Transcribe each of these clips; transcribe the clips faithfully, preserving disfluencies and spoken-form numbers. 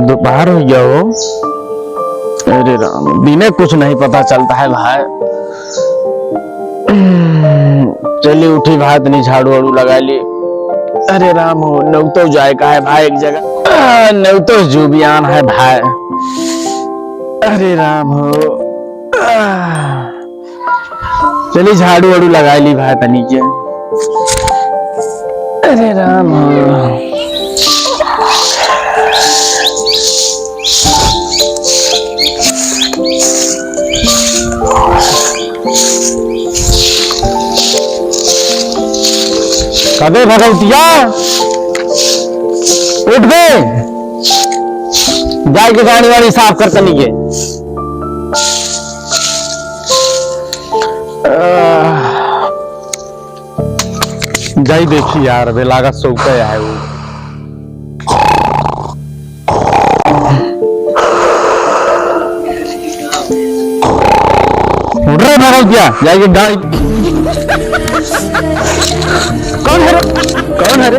दोपहर होइ गया हो। अरे राम, दिने कुछ नहीं पता चलता है भाई। चली उठी भाई, तनी झाड़ू वाड़ू लगाइ ली। अरे राम हो, नेवतो जाए का है भाई एक जगह। आ, नेवतो जो बयान है भाई। अरे राम हो। आ। चली झाड़ू वाड़ू लगाइ ली भाई तनी के। अरे राम। कबे भगौतिया, उठ बे, जाए के गाड़ी वाड़ी साफ कर तनी के। आह, जाई देखी यार, बे लागत सौते आए वो। उठ रे भगौतिया, जाए के गाड़ी। कौन है रे? कौन है रे?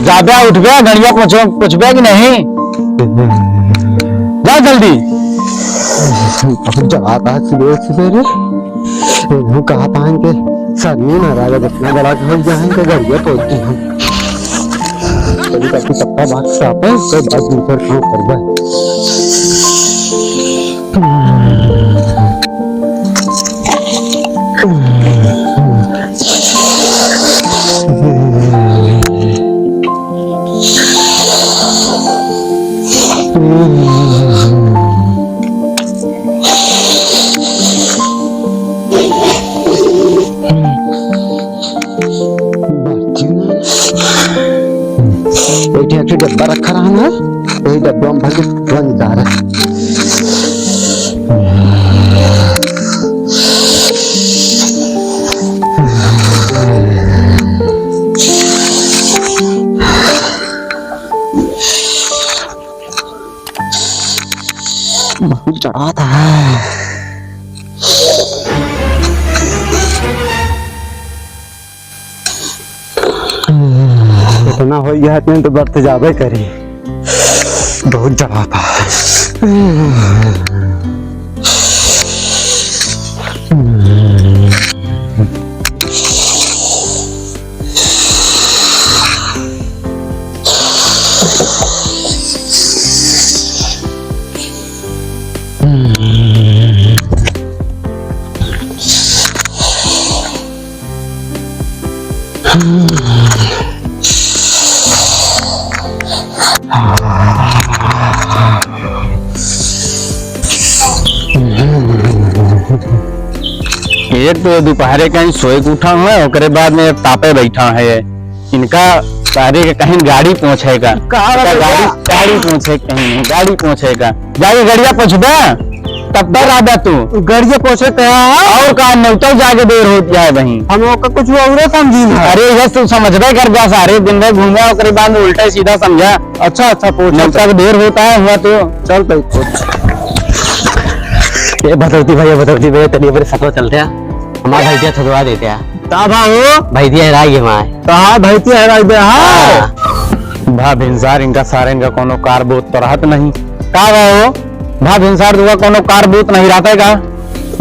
जाबे उठबे, गड़िया पोछो-, पोछबे कि नहीं? जा जल्दी। बहुत जवाब आज सुबह सुबह रे। इन्हों कहा पाएंगे, सर नहीं ना रहा, जितना बड़ा घर जाएंगे, गड़िया पोछ दी हम। कभी कभी सबका बात साफ है, तो बात दूसर काम कर दे। एक ठे, एक ठे डब्बा रखा रहा ना, वही डब्बा में भर के तुरंत जा रहा है। बहुत चढ़ा था। इतना हो गया, इतने तो बर्थ जाबे करी। बहुत जगह था। एक तो ये दोपहरे कहीं सोए के उठा है, ओकरे बाद में तापे बैठा है। इनका सारे के कहीं गाड़ी पोंछे का। कहाँ इनका रह गया? गाड़ी, गाड़ी पोंछे कहीं, गाड़ी पोंछे का। जाके गड़िया पोंछबे, तब तक आबे तू। गड़िया पोंछे का? और का, नौतल जाके देर होत जाए वहीं। हम ओका कुछ औरे समझी ना। अरे, ये तू समझबे कर जा, सारे दिन भर घूमे, ओकरे बाद में उल्टा सीधा समझा। अच्छा, अच्छा, पोंछ। नौतल देर होता है, हुआ तो। चल, तई पोंछ। ए, भदौती भैया, भदौती भैया, तनी अपने सतवा चलते हैं। हमार भैया थोड़वा देते हैं। का भा हो? भैया हेराई गए हमार। कहाँ भैया हेराई गए? हाँ। हाँ। भा भिनसार इनका सारे इनका कोनो कार बूत तो रहत नहीं। का भा हो? भा भिनसार दुआ कोनो कार बूत नहीं रहता है का?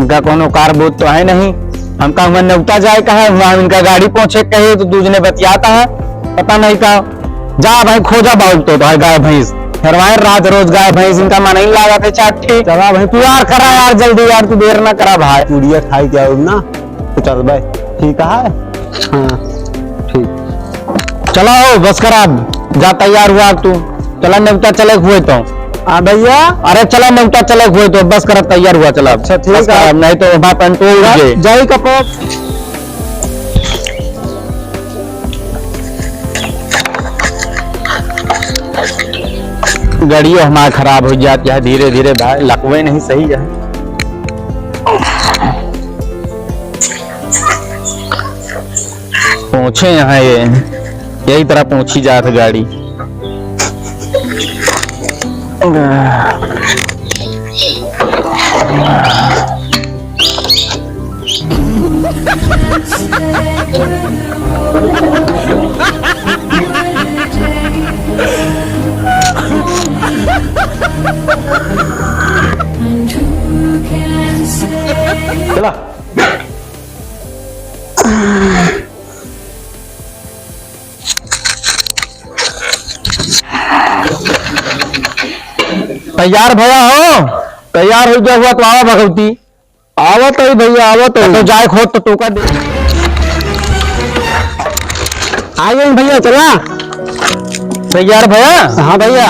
इनका कोनो कार बूत तो है नहीं। हमका हुआ नेवता जाए का है, हुआ हम इनका गाड़ी पोंछे कहे तो दूजने बतियाता है। पता नहीं का। जा भाई खोजा बाउल तो, तो है गाय भैंस। हेरवाए रात रोज गाय भैंस, इनका मन ही लागत है चार ठे। चला भाई। तू यार करा यार जल्दी यार, तू देर ना करा भाई। चूड़िया खाई क्या ना? तो चल भाई, ठीक है। हाँ, ठीक। चला हो, बस करा, जा तैयार हुआ तू। चला नेवता चले हुए तो। हाँ भैया। अरे चला नेवता चले हुए तो, बस करा तैयार हुआ, चला। अच्छा, ठीक बस है। करा, नहीं तो वहाँ पर टोल जा-, गए। जाई कपड़ा। गड़ियो हमार खराब हो जात है धीरे धीरे भाई, लकवे नहीं सही है। पोंछे यहाँ ये, यही तरह पोंछी जात गाड़ी। चला। तैयार भवा हो, तैयार होइ गया हुआ तो आवा भगवती। आवत है भैया, आवत है। तो जाए खोद तो टोका दे। आ गए भैया, चला। तैयार भैया? हाँ भैया।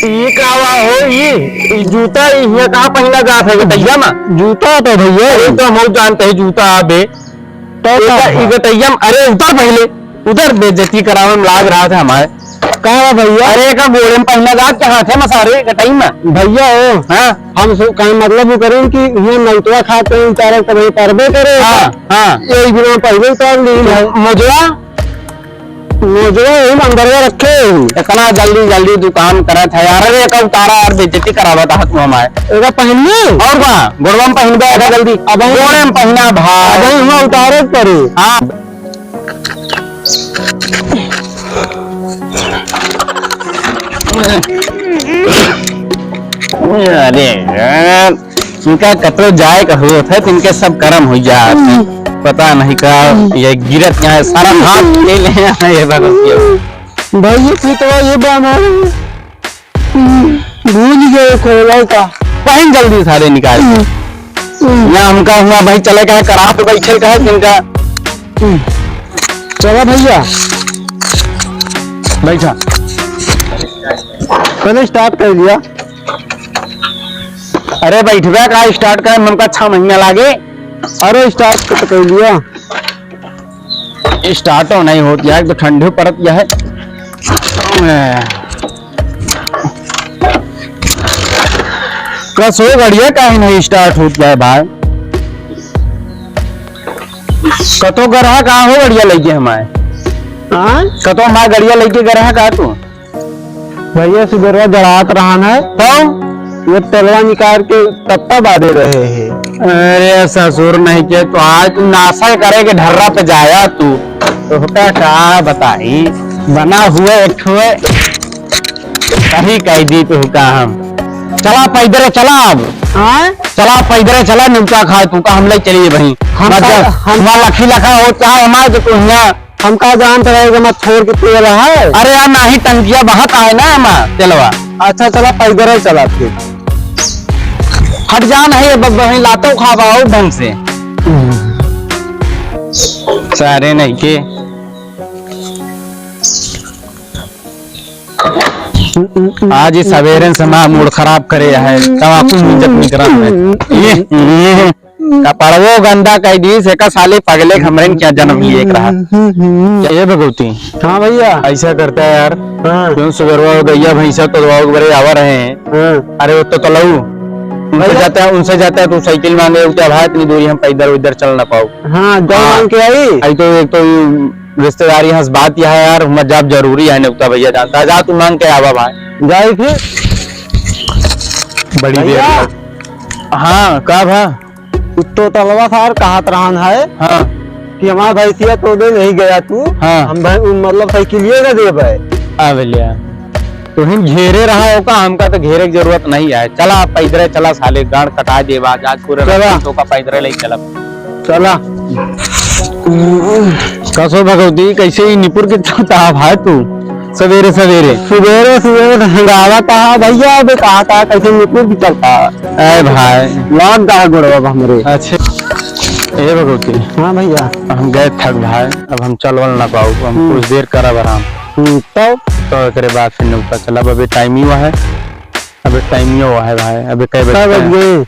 ई का हुआ हो, ई, ई जूता ई हियाँ कहाँ पहिना जात है, गटैया में? जूता तो भैया। अरे तो हम जानते हैं जूता आबे। तो का एका, हुआ? ई गटैया में, अरे उतर पहिले, उतर, बेइज्जती करावे में लाग रहा था हमारे। का हुआ भैया? अरे एका गोड़े में पहिना जात के हाथे में सारे गटई में। भैया हो, हाँ। हम सो, कहे मतलब वो करें कि ये नौतवा खाते हैं उतारे तो भाई परबे करे। हाँ, हाँ। यही बिना पहिले उतार ली है। मोजवा? मोजवा यही में अंदरवा रखे हैं। इतना जल्दी, जल्दी तू काम करत है यार। अरे एका उतारा यार, बेइज्जती करावत है तू हमारे। एका पहननी? और का? गोड़वा में पहिनबे एका जल्दी। अब हम गोड़े में पहिना भाई। अब हम उतारे पड़े। हाँ। अरे यार, इनका कतरो जाए का होत है, तो इनके सब करम हो जात है। पता नहीं का, ये गिरत यहाँ है, सारा हाथ ले ले हैं, ये भगवती। भाई, ये फितवा ये बांधा है। भूल गए खोला का। पहन जल्दी सारे निकाल। यहाँ हमका हुआ भाई चले का है, करा तो बैठे का है, जिनका। चला भैया। बैठा। पहले start कर दिया। अरे बैठबे का, start करे में हमका छह महीना लागे। अरे start तो कर दिया। Start तो नहीं होत यार, एक तो ठंडी पड़त या है। कसो गड़िया काहे नहीं start होत या है भाई? कतो गरहा का हो गड़िया लेके हमारे? हाँ? कतो हमारे गड़िया लेके गरहा का तू? भैया, सुबेरवा जड़ात रहन है। तो? ये तेलवा निकाल के तत्ता बांधे रहे हैं। अरे ससुर नहीं के, तो आज तू नासा करे के ढर्रा पे जाया तू। तो का, का बताई, बना हुए एक ठो सही कह दी तू का हम। चला पैदरे चला अब। हाँ? चला पैदरे चला, निमका खाए तू का, हम ले चलिए भाई। हम मत का, जा, हम हमार लखी लखा हो, चाहे हमारे जो तू हियाँ हम का जानत रहे कि मैं छोड़ के पिए रहा है? अरे यार, नाही टंकिया बहत आए ना हमार तेलवा। अच्छा, चला, पैदल ही चला फिर। हट जा, नहीं, अब वहीं लातो खावा हो ढंग से। सारे नहीं के। आज ही सवेरे से हमार मूड खराब करे है, तमाकू मुंजत निकरत है। ये, ये। कपड़वो गंदा कइ दीस, एका साले पगले के हमरे क्या जन्म लिए एक रहा। हम्म, हम्म, हम्म। क्या ये भगवती? हाँ भैया। ऐसा करता है यार। हाँ। क्यों सुबेरवा गइया भैंसा तो दवाओ के बरे आवा रहे हैं। हाँ। अरे वो तो तलऊ। उनसे भैया। जाता है, उनसे जाता है, तू साइकिल मांगे, उनके भाई इतनी दूरी हम पैदल उधर चल ना पाओ। हाँ, दो हाँ। मांग के आई। आई तो एक तो रिश्तेदारी हंस बात यह है यार, मजाक जरूरी है, नेवता भैया जानता है। जा तू मांग के आवा भाई। जाए फिर। बड़ी देर भैया। लग-, हाँ, का भा? उ तो तलवा सार कहत रहन है हाँ। कि हमार भैंसिया तो दे नहीं गया तू, हाँ। हम भाई, उ मतलब साइकिलिए ना देबे। आ भैया, तुहिन घेरे रहा हो का, हमका तो घेरे की जरूरत नहीं है। चला, पैदरे चला साले, गांड कटा देबा आज, आज पूरे चला। रास्ते तो का पैदरे ले चलब। चला। कसो भगवती, कैसे ही निपुर के चलता है भाई तू सवेरे सवेरे? सवेरे सवेरे हंगामा था भैया, अबे कहा था कैसे निपुर के चलता है? ए भाई। लाग गा गोड़वा हमरे। अच्छा। ए भगवती। हाँ भैया। हम गए थक भाई, अब हम चलवल ना पाऊ, हम हम्म। कुछ देर करब आराम। हम्म, तब? तो एकरे बाद फिर नेवता चलब, अबे टाइम ही हुआ है। अबे टाइम ही हुआ है भाई, अबे कै बजे कै बज है? गए?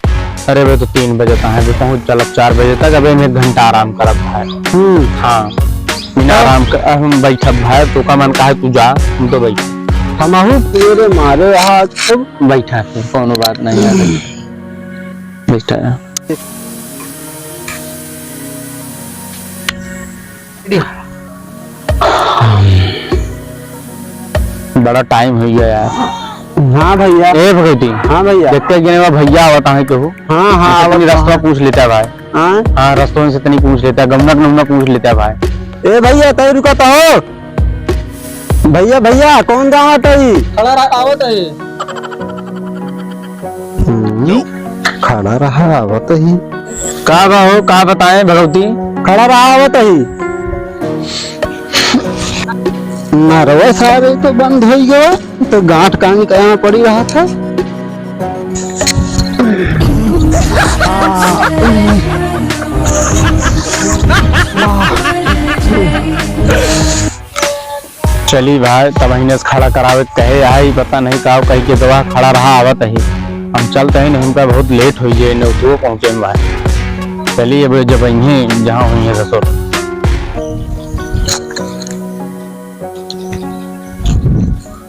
अरे अबे तो तीन बजे तक है, अबे पहुँच चलब चार बजे तक, अबे हम एक घंटा आराम करब भाई। हम्म। हाँ, बिना तब? आराम कर, हम बैठब भाई, तो का मन कहा तू जा, हम तो बैठ। हमहू तेरे मारे आज तो बैठा है, कौनो बात नहीं है, बैठा है। बड़ा टाइम हो गया यार। हाँ भइया। ए भगौती। हाँ भइया। देखते कि नहीं, भइया आवत है केहू। हाँ, हाँ, उनसे तनी आवत रस्तवा है। पूछ लेता भाई। हाँ? हाँ, रस्तवन से तनी पूछ लेता, गौना के नमूना पूछ लेता भाई। ए भइया, तै रुका तो हो। भइया, भइया, कौन गाँव हटे ई? खड़ा रहा, आवत है। हम्म, खड़ा रहा, आवत ही। का बा हो, का बताएं भगौती? खड़ा रहा, आवत ही। ना रहो सारे, तो बंद होइ गवा, तो गांठ कान कहाँ पड़ी रहा था। चली भाई, तब हिने से खड़ा करावे के कहे आई, पता नहीं का कही के गवा खड़ा रहा आवत ही। हम चलत ही, नहीं हमका बहुत लेट होइ जाए, नेवतुओ पहुँचे में भाई। चली अब जब अइहें, जहाँ होइहें ससुर।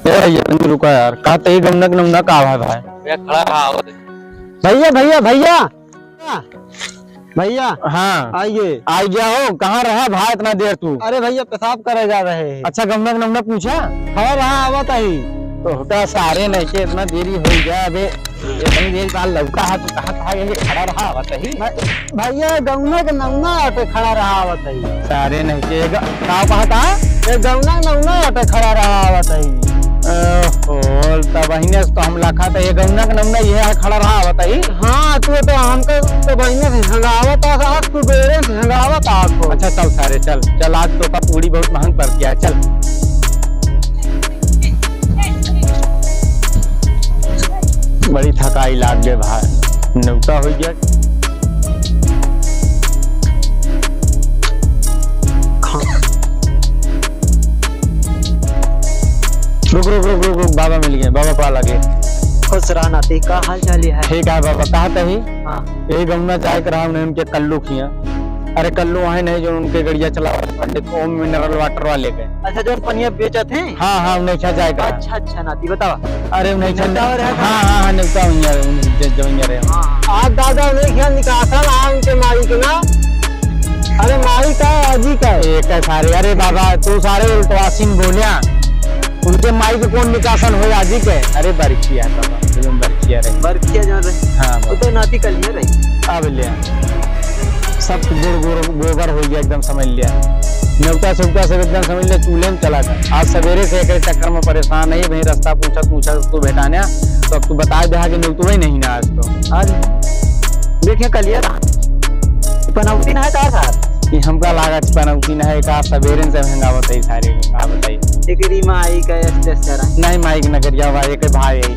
ए भइया, तनी रुका यार, का तई गौना के नमूना का है भाई? भइया, खड़ा रहा आवत ही। भइया, भइया, भइया। भइया। हाँ। आइए। आ गया हो, कहाँ रहा भाई इतना देर तू? अरे भइया, पेशाब करे जा रहे हैं। अच्छा, गौना के नमूना पूछा? खड़ा रहा, आवत ही। तो होता सारे नहीं के इतना देरी हो गया। अबे इतनी देर बाद लौटा है, तू कहाँ था? यही खड़ा रहा, आवत ही। भ-, भइया, गौना के नमूना आटे खड़ा रहा, आवत ही। सारे नहीं के ग-, का कहा था? ए, गौना के नमूना आटे खड़ा रहा, आवत ही। ओहो, तब बहिने से तो हम लाखा था, ये गौना के नमूना ये है, खड़ा रहा, आवत ही। हाँ, तू तो हमको तो बहिने से हंगावत आ, आज तू बेरे से हंगावत आ को। अच्छा, चल सारे, चल, चल, आज तो का पूड़ी बहुत महंग पड़ गया, चल। बड़ी थकाई लाग गए भाई, नेवता हो गया। रुक, रुक, रुक, रुक, रुक, बाबा मिल गए, बाबा पाला गए। खुश रहा नाती, का हाल चाल है? ठीक है बाबा, कहा तही? हाँ। यही गौना जाए के रहा उन्हें उनके कल्लू खिया। अरे कल्लू वहीं नहीं जो उनके गड़िया चलावत पंडित ओम मिनरल वाटर वाले के। अच्छा, जो पनिया बेचत हैं? हाँ, हाँ, उन्हें खिया जाए के रहा। अच्छा, अच्छा, नाती बतावा। अरे उन्हें खिया नेवता रहे। हाँ, हाँ, हाँ, नेवता वहीं आ रहे, उन्हें ज-, जवैया रहे। हाँ, हाँ। आज दादा उन्हें खिया निकासन आ उनके माई के ना। अरे माई का, आजी का। ए, का सारे, अरे बाबा, तू सारे उल्टवासिन बोल्या। उनके माई के कौन निकासन होय आजी के? अरे बरखिया बाबा, एकदम बरखिया रहे। बरखिया जौन रहे। हाँ, वो तो नाती कलिया रही। अब ले आ। सब गोड़, गोड़, गोबर हो गया एकदम, समझ लिया। नेवता सेवता सब एकदम समझ लिया, चूल्हे में चला था। आज सवेरे से एक चक्कर में परेशान है भाई, रास्ता पूछत पूछत तू भेटाने, तो अब तू बता दे कि नेवतुआ ही नहीं ना आज तो। आज देखिए कलिया था। पनौती ना है का साथ? ये हमका लागत पनौती ना है का, सवेरे से महंगा बताई सारे का, का बताई। एकरी माई का अत्याचार है। नहीं, माई के नगरिया बा, एक भाई है।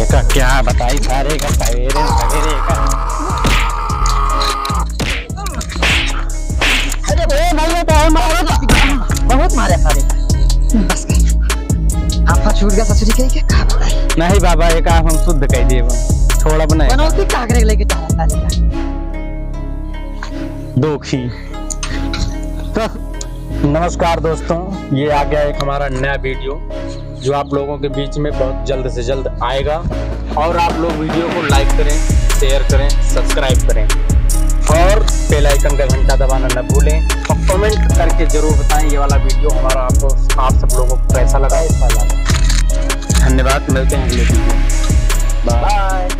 एका क्या बताई सारे का, सवेरे, सवेरे का। अरे, ए भैया, तो है मारे तो, बहुत मारे सारे का। बस कर। आपका छूट गया ससुरी के, के का बताई? नहीं बाबा, एका हम शुद्ध कह देब, छोड़ब नहीं। पनौती का करे लेके चला सारे का। दोखी। तो नमस्कार दोस्तों, ये आ गया एक हमारा नया वीडियो, जो आप लोगों के बीच में बहुत जल्द से जल्द आएगा। और आप लोग वीडियो को like करें, share करें, subscribe करें और bell icon का घंटा दबाना न भूलें। और comment करके जरूर बताएं ये वाला वीडियो हमारा आपको, आप सब लोगों को कैसा लगा। कैसा लगा। धन्यवाद, मिलते हैं अगले वीडियो में। Bye। Bye।